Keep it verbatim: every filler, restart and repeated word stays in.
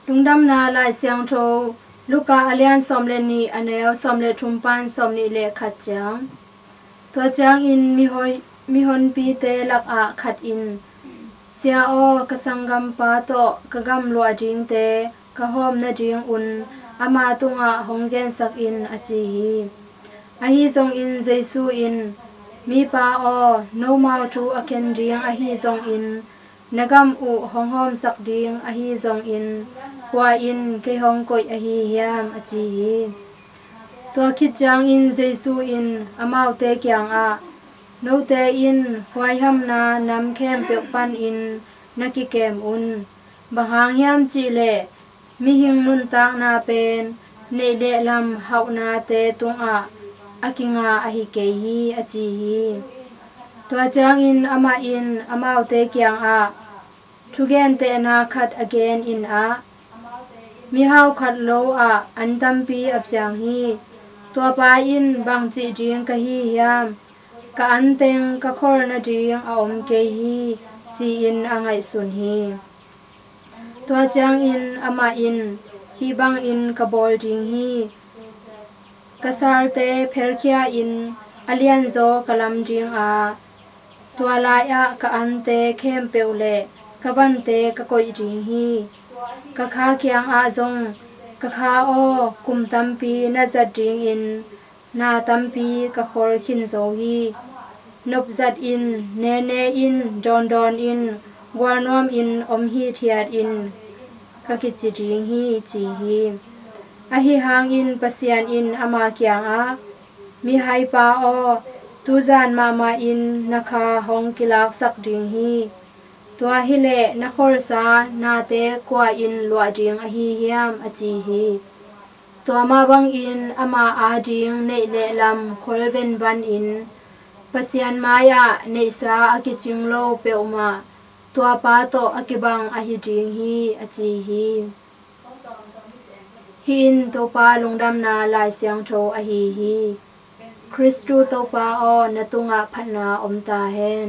Lungdamna Lai Siangtho, Luka a lian sawm le nih, a neu sawm le thum pan sawm nih le khat ciang. Tua ciangin mihoi-, mihonpite lakah khat in, "Sia aw, ka sanggampa tawh ka gamluah dingte ka hawm nadingun ama tungah hong gensak in," a ci hi. Ahi zongin Jesu in, "Mipa aw, nomau thu a khen ding ahi zongin, na gam uh hong hawmsak ding ahi zongin, kua in kei hong koih ahi hiam?" a ci hi. Tua khit ciangin Jesu in amaute kiangah, "Note in huaihamna nam khempeuh panin na kikem un. Bang hang hiam cihleh, mihing nuntakna pen neih le lam hauhnate tungah a kinga ahi kei hi," a ci hi. Tua ciangin amah in amaute kiangah thugentehna khat a genin ah, "Mihau khat lo ah an tampi a ciang hi. Tuapa in, 'Bangcih ding ka hi hiam? Ka anteng ka khol nading a om kei hi,' ci-in a ngaihsun hi. Tua ciangin amah in, 'Hih bangin ka bawl ding hi. Ka salte phelkhia-in a lianzaw ka lam ding a, tua lai-ah ka ante khempeuh le ka vante ka koih ding hi. Ka kha kiangah zong, 'Ka kha aw, kum tampi na zat dingin na tampi ka khol khin zo hi. Nopzat in, nene in, dawndawn in, gualnuam in om hithiat in,' ka kici ding hi," ci hi. Ahi hangin Pasian in ama kiangah, "Mihaipa aw, tuzan mahmah in na kha hong kilaksak ding hi. Tua hileh na kholsa nate kua in luah ding ahi hiam?" a ci hi. Tua mah bangin ama ading neih le lam khol venvan in, Pasian mai-ah neihsa a kicing lo peuhmah tuapa tawh a kibang ahi ding hi, a ci hi. Hih in Topa Lungdamna Lai Siangtho ahi hi. Khristu Topa aw, na tungah phatna om ta hen.